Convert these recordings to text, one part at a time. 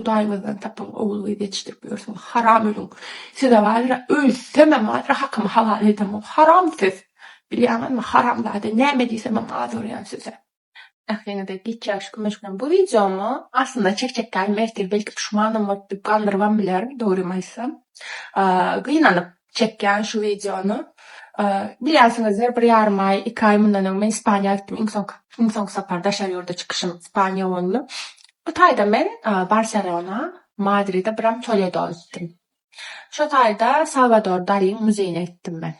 Hudaýyňyzdan tapyň ogul gyz ýetişdirip ýörsüňiz haram ölüň size barra ölsemem barra hakymy halal edemok haram siz bilýäňizmi haramzada näme diýsemem az görýän size. Ähliňize giç ýagşy kömeçgem bu wideomy aslynda çekjek däldim ertir belki puşmanam bolup diýip galdyrybam bilerin dogrymy aýtsam gynanyp çekýän şu wideony bilýänsiňizdir bir ýarym aý iki aý mundan öň men Ispaniýa gitdim iň soňky iň soňky sapar daşary ýurda çykyşym Ispaniýa boldy bu taýda men Barselona Madride biram Toledo gitdim şo taýda Salwador Daliň muzeýine gitdim men.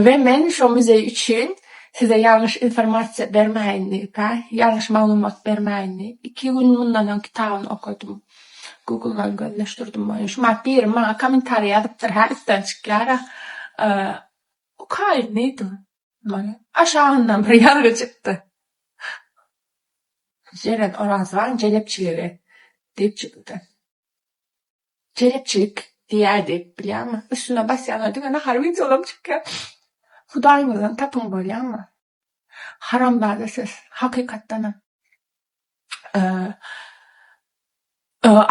We men şo muzeý üçin size ýalňyş informasiýa bermäýin diýip, hä, ýalňyş maglumat bermäýin diýip, iki gün mundan öň kitabyny okadym. Google-dan gözleşdirdim welin, şumat biri maňa kommentariý ýazypdyr, hä, üstden çykýar-a. Okaýyn diýdim. Aşagyndan bir ýazgy çykdy. Jeren Orazowaň jelepçiligi diýip çykdy. Jelepçilik diýýärdi, bilýäňmi? Üstüne basýaňa diňe nahar wideolam çykýar. Hudaýyňyzdan tapyň bolýamy? Haramzada siz, hakykatdanam.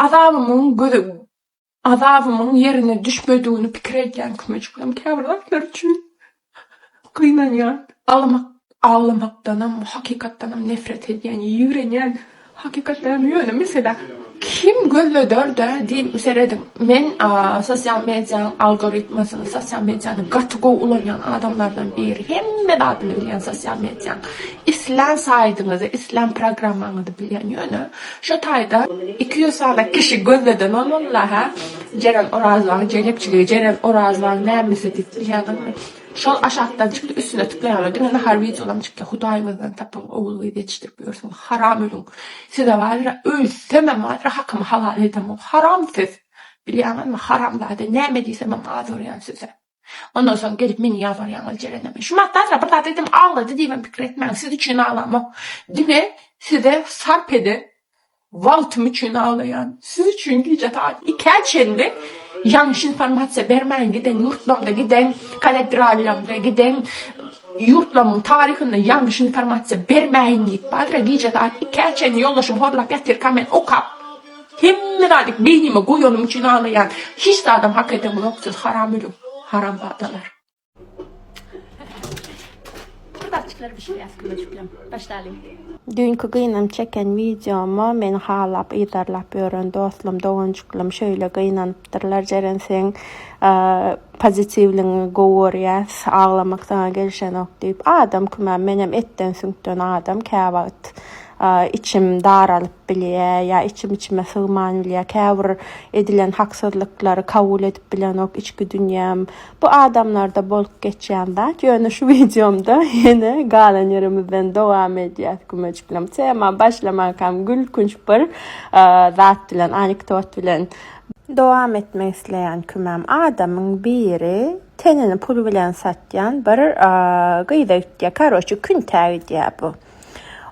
Azabymyň gözi azabymyň ýerine düşmedigini pikir edýän kümejiklerim käbir zatlar üçin gynanýan. Aglamak aglamakdanam hakykatdanam nefret edýän, ýigrenýän hakykatdanam ýöne meselä kim gözleder-dä diýip serediň. Men sosial medianyň algoritmasyny, sosial mediany gaty gowy ulanýan adamlardan biri. Hemme zadyny bilýän sosial medianyň. Islän saýdyňyzy, islän programmaňyzy bilýän. Ýöne şo taýda 200 sany kişi gözleden bolmalylar hä? Jeren Orazowaň jelepçiligi, Jeren Orazowaň nämesi diýip bilýäňizmi? Şol aşakdan çykdy üstüne tıklaýaňlar diňe nahar wideolam çykýar hudaýyňyzdan tapyň ogul gyz ýetişdirip ýörsüňiz haram ölüň size barra ölsemem barra hakymy halal edemok haram siz bilýäňizmi haramzada näme diýsemem az görýän size ondan soň gelip meni ýazgarýaňyz Jereneme şu matdatra bir zat aýdym aglady diýibem pikir etmäň siz üçin aglamok diňe size sarp eden Wagtym üçin aglaýan. Siz üçin gije sagat ikä çenli ýalňyş informasiýa bermäň giden ýurtlamda giden katedrallamda giden ýurtlamyň taryhynda ýalňyş informasiýa bermäýin diýip bardyr gije sagat ikä çenli ýoldaşym horlap ýatyrka men okap hemme zady beýnime goýanym üçin aglaýan hiç zadam hak edeňzok siz haram ölüň haramzadalar. Bir zatjyklar bişirýäs kömejiklerim. Başlalyň. Düýnki gynam çeken wideoma meni halap yzarlap ýören dostlam doganjyklam şeýle gynanypdyrlar Jeren seň pozitiwligiňi gowy görýäs aglamak saňa gelşenok diýip adam kümem menem etden süňkden adam käwagt içim daralyp bilýä ýa içim içime sygman bilýä käbir edilen haksyzlyklary kabul edip bilenok içki dünýäm Bu adamlarda bolup geçýän zat ýöne şu wideomda ýene galan ýerimizden dowam edýäs kümejiklerim. Tema başlamankam gülkünç bir zat bilen anekdot bilen dowam etmek isleýän kümäm. Adamyň biri tenini pul bilen satýan bir gyza gitýär. Karoçi küntä gidýär bu.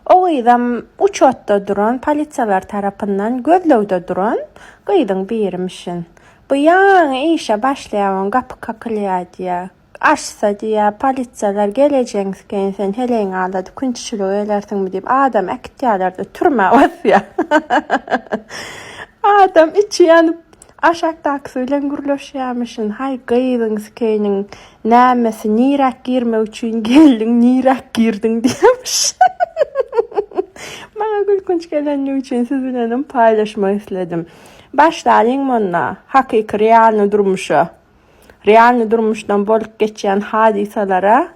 O gyzam uçotda duran polisiýalar tarapyndan gözlegde duran gyzyň birimişin. Bu ýaňy işe başlaýaň gapy kakylýar diýýär. Açsa diýýär, polisiýalar gelejegiň sikeýin sen heleýiňi aldadyp künçüçilige gelersiňmi diýip adam äkitýärler-de türmä basýar. Adam içi ýanyp aşakdakysy bilen gürleşýärmişin. Haý gyzyň sikeýiniň nämesi niräk girmek üçin geldiň niräk girdiň diýýärmiş. Maňa gülkünç gelenligi üçin siz bilenem paýlaşmak isledim. Başlalyň munda, hakyky realny durmuşa. Realny durmuşdan bolup geçýän hadysalara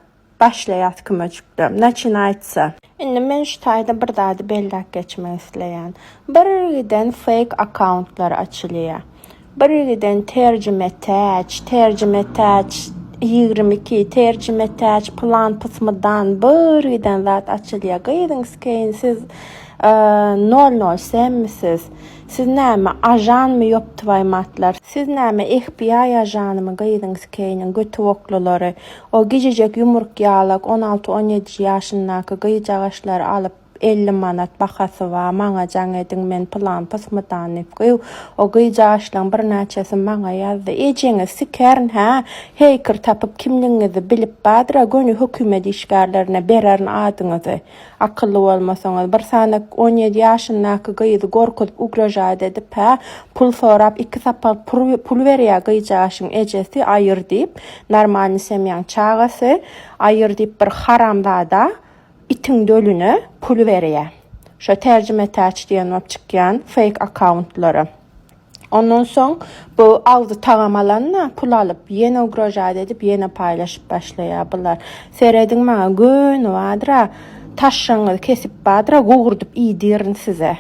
başlaýas kümejikde. Naçinaýtsa. Indi men şu taýda bir zady belläp geçmek isleýän. Bir giden fake akkauntlar açylýar. Bir giden terjime täç, terjime täç 22, terjime täç pylan pysmydan bir giden zat açylýar. Gyzyň skeýin siz nol nol semmi siz? Siz näme ažanmy ýoptwaýmatlar. Siz näme FBI ažanymy gyzyň sikeýiniň göti boklulary. O gijijek ýumruk ýalak on alty on ýediji ýaşyndaky gyzjagaşlary alyp. 50 manat bahasy bar, maňa jaň ediň men pylan pysmydan diýip gyýw. O gyjaşlaň birnäçesi maňa ýazdy. Ejeňizi sikerin hä, heýkir tapyp kimligiňizi bilip bardyra göni hökümet işgärlerine bererin adyňyzy. Akylly bolmasaňyz. Bir sany 17 ýaşyndaky gyzy gorkuzyp ugražat edip hä, pul sorap iki sapar pul berýä gyjaşyň ejesi aýyr diýip, normalny semýaň çagasy aýyr diýip bir haramzada itiň dölüne pul berýä. Şo terjimetäç diýen bolup çykýan fake akkauntlara. Ondan soň bu agzy tagam alanda pul alyp ýene ugrožat edip ýene paýlaşyp başlaýar bular. Serediň maňa göni bardyra taşşaňyzy kesip bardyra gowurdyp iýdirin size.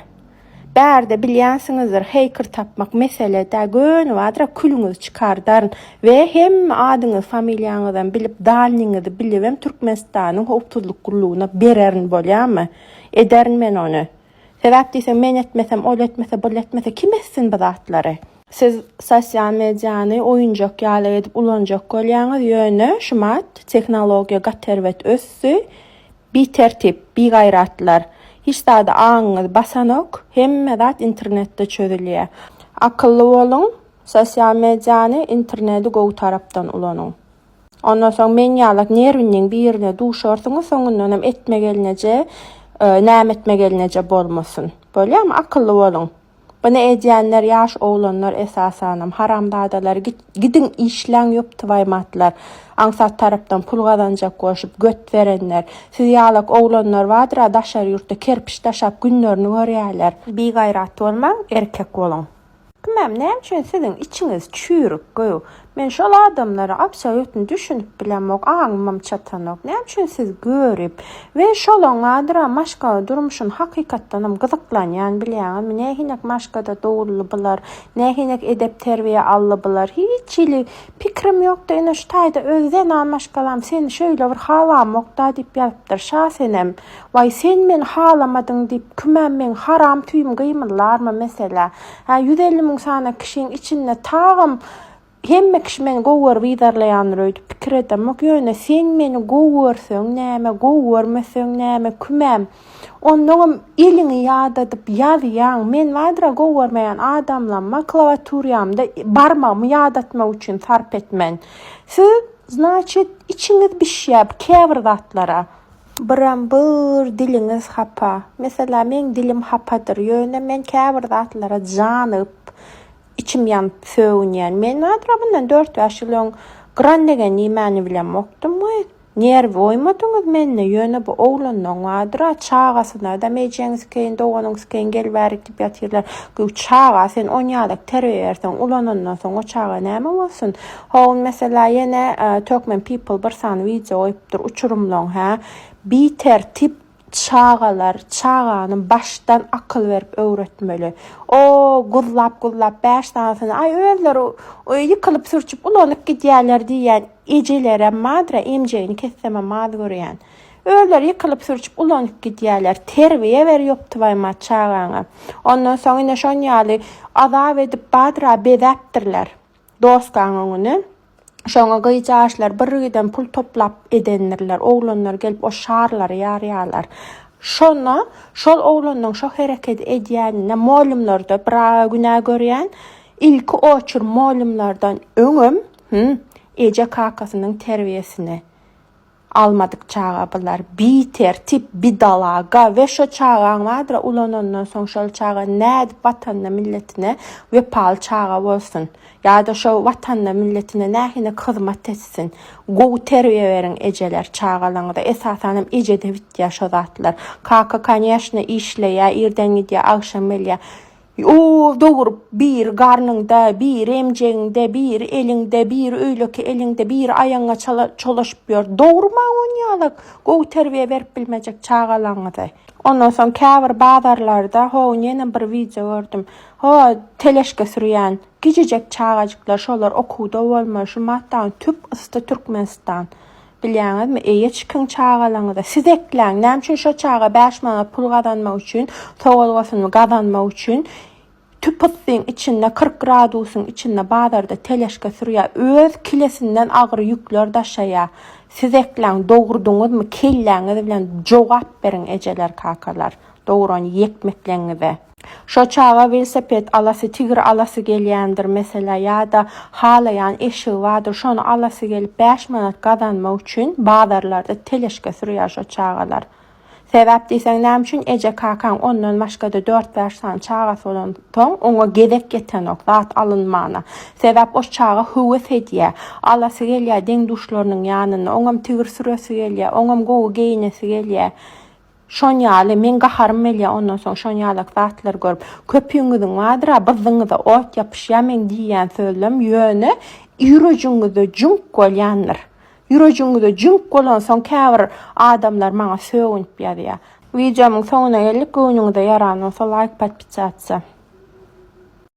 Bärde bilýänsiňizdir heýker tapmak mesele dä göni bardyra külüňizi çykardaryn we hemme adyňyzy familiýaňyzam bilip dalniňizi bilibem Türkmenistanyň howpsuzlyk gullugyna bererin bolýamy? Ederin men ony. Sebäp diýseň men etmesem ol etmese bul etmese kim etsin bu zatlary? Siz sosial mediany oýunjak ýaly edip ulanjak bolýaňyz ýöne şumat tehnologiýa gaty erbet ösdi Bitertip, bigaýratlar. Hiç zady aňyňyz basanok, hemme zat internetde çözülýär. Akylly boluň, sosial mediany, internedi gowy tarapdan ulanyň. Ondan soň men ýalak nerwiniň birine duşarsyňyz, soňundanam etme gelneje, näme etme gelneje bolmasyn. Bolýamy? Akylly boluň. Buny edýänler ýaş oglanlar esasanam haramzadalar gidiň işläň ýoptywaýmatlar aňsat tarapdan pul gazanjak bolşup göt berenler siz ýalak oglanlar bardyra daşary ýurtda kerpiç daşap günlerini görýäler. Bigaýrat bolmaň erkek boluň. Kimem näme üçin siziň içiňiz çüýrük göw. Men şol adamlara absolýutno düşünip bilemok, aňymam çatanok. Näme üçin siz görip we şolaň adyra maşgala durmuşyny hakykatdanam gyzyklanýan bilýäňizmi? Nähinek maşgada doguldy bular, nähinek edep-terbiýe aldy bular? Hiç hili pikirim ýokdy. Ine şu taýda öz zenan maşgalam seni şöýle bir halamokda diýip ýazypdyr. Şasenem, Waý sen meni halamadyň diýip kümem meň haram tüýüm gymyldarmy meselä. Hä 150 müň sany kişiň içinde tagam hemme kişi meni gowy görüp yzarlaýandyr öýdüp pikir edemok. Ýöne sen meni gowy görseň näme, gowy görmeseň näme kümem. Onnoňam eliňi ýadadyp ýazýaň. Men bardyra gowy görmeýän adamlamma klawiaturýamda barmagymy ýadatmak üçin sarp etmen. Siz znaçit içiňiz bişýär käbir zatlara. Biram bir diliňiz hapa. Mesela meň dilim hapadyr, ýöne men käbir zatlara janygyp, içim ýanyp sögünýän. Men bardyr mundan dört-bäş ýyl öň gran degen nimäni bilemokdym we nerwi goýmadyňyz mende, ýöne bu oglanlaň bardyr-a çagasyna-da ejeň sikeýin, doganyň sikeýin gel bärik diýip ýatyrlar. Gü çaga sen onýalak terbiýe berseň, ulanandan soň o çaga näme bolsun? Ho, mesela ýene Turkmen people bir sany wideo goýupdyr uçurymlaň hä bitertip çagalar çagany başdan akyl berip öwretmeli. O guzlap guzlap bäş sanysyny aý özleri ýykylyp sürçüp ulanyp gidýärler diýýän ejelerem bardyr emjegini kessemem az görýän. Özleri ýykylyp sürçüp ulanyp gidýärler. Terbiýe ber ýoptybaýmat çagaňa. Ondan soň ine şon ýaly azap edip bardyr bezäpdirler. Doskaň öňüne. Şoňa gyjaşlar birgiden pul toplap edendirler. Oglanlar gelip o şarlary ýarýarlar. Şonda şol oglanlaň şo hereketi edýänine molymlarda bir aga günä görýän. Ilki oçur molymlardan öňem, hüm, eje kakasynyň terbiýesini. Almadyk çaga bular bitertip bidalaga we şo çagaň bardyr ulanandan soň şol çaga nädip watanyna milletine wepaly çaga bolsun ýada şo watanyna milletine nähinek hyzmat etsin gowy terbiýe beriň ejeler çagalaňyza esasanam ejede bitýä şo zatlar kaka koneşno işleýä irden gidýä agşam gelýä O dogrup, biri garnyňda, biri emjegiňde, biri eliňde, biri öýleki eliňde, biri aýagyňa çolaşyp ýör. Dogurmaň onýalak gowy terbiýe berip bilmejek çagalaňyzy. Ondan soň käbir bazarlarda ho ýene bir wideo gördüm. Ho teleşke sürýän kijijek çagajyklar şolar okuwda bolmaly şu matdan tüp ysty Türkmenistan. Bilýäňizmi, eýe çykyň çagalaňyza, siz ekläň, näme üçin şo çaga bäş manat pul gazanmak üçin, sowalgasyny gazanmak üçin Tüp yssyň içinde 40 gradusyň içinde bazarda teleşka sürýär. Öz kilesinden agyr ýükler daşaýar. Siz ekläň dogurdyňyzmy kelläňiz bilen jogap beriň ejeler kakalar dogran ýekmekleňize. Şo çaga welosiped alasy tigir alasy gelýändir meselä ýa-da halaýan eşigi bardyr şony alasy gelip bäş manat gazanmak üçin bazarlarda teleşka sürýär şo çagalar. Sebäp diýseň näme üçin eje kakaň ondan başgada dört-bäş sany çagasy bolansoň oňa gezek ýetenok zat alynmana. Sebäp o çaga höwes edýä. Alasy gelýä deň-duşlarynyň ýanynda. Oňam tigir süresi gelýä. Oňam gowy geýinesi gelýä. Şon ýaly meň gaharym gelýä ondan soň şon ýalak zatlary görüp. Köpüňiziň bardyr-a byzzyňyza ot ýapyşýa meň diýýän sözlem ýöne ýürejiňizde jüňk bolýandyr. Ýürejiňize jüňk bolansoň käbir adamlar maňa sögünip ýazýar. Wideomyň soňuna geldik göwnüňize ýaran bolsa laýk podpisatsa.